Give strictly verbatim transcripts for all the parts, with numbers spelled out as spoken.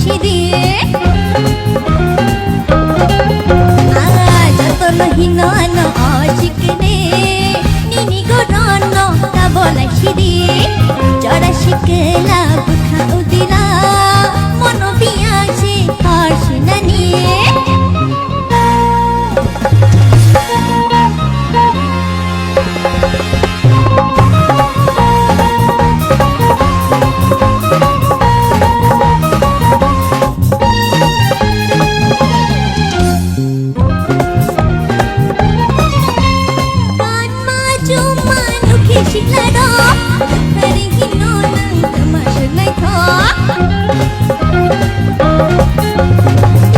Sidi. Ah, jotono hino ano oshikne, nini gorono tabolai sidi. Jora shikla bukha udila, mono biyang se horsinani.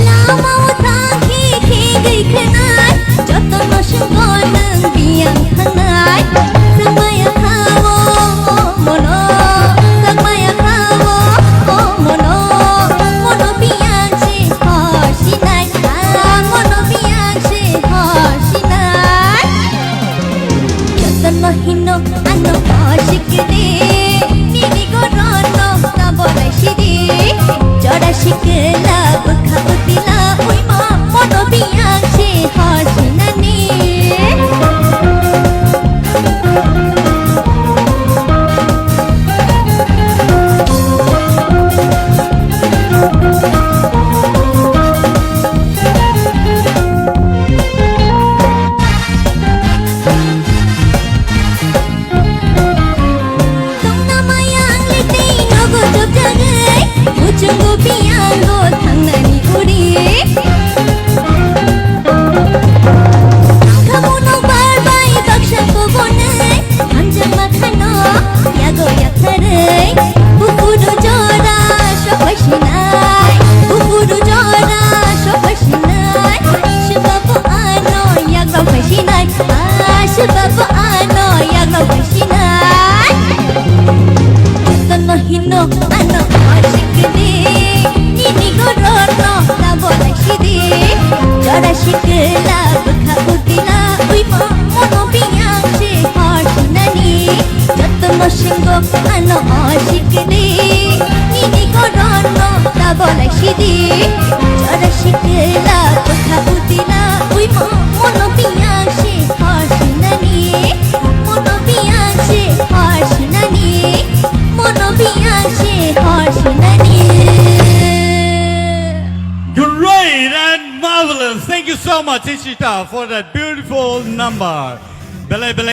Lama o thang khi khi gwi khwnai, jotono swngo nwng biyang thangnai. Swngmaya kha o mono, swngmaya kha o mono, mono biyang se hosinai, ah, mono biyang se hosinai. Jotono hino ano oshikdi, nini gorono tabolai sidi. Jora shikla bukha udila, uima mono biyang se hosinani. Tongna mayang le tei nogo chopjagwi, muchungo biyango thangnani uri. Tangkhamu nokbar bai baksa kobonai, hamjakma khano yago yaktharwi, bukudu jora sophai sinai, bukudu jora sophai sinai, swbabu ano yago phai sinai. Aswk babo ano yago phasinai. Jotono hino ano oshikdi, nini gorono tabolai sidi. Jora shikla bwkha utila, uimo mono biyang se horsinani. Jotono swngo ano oshikdi, nini gorono tabolai sidi. Jora shikla bwkha utila, uimo mono biyang se horsinani, mono biyang se horsinani, mono biyang se horsinani. Great and marvelous. Thank you so much, Ishita, for that beautiful number. Belai belai.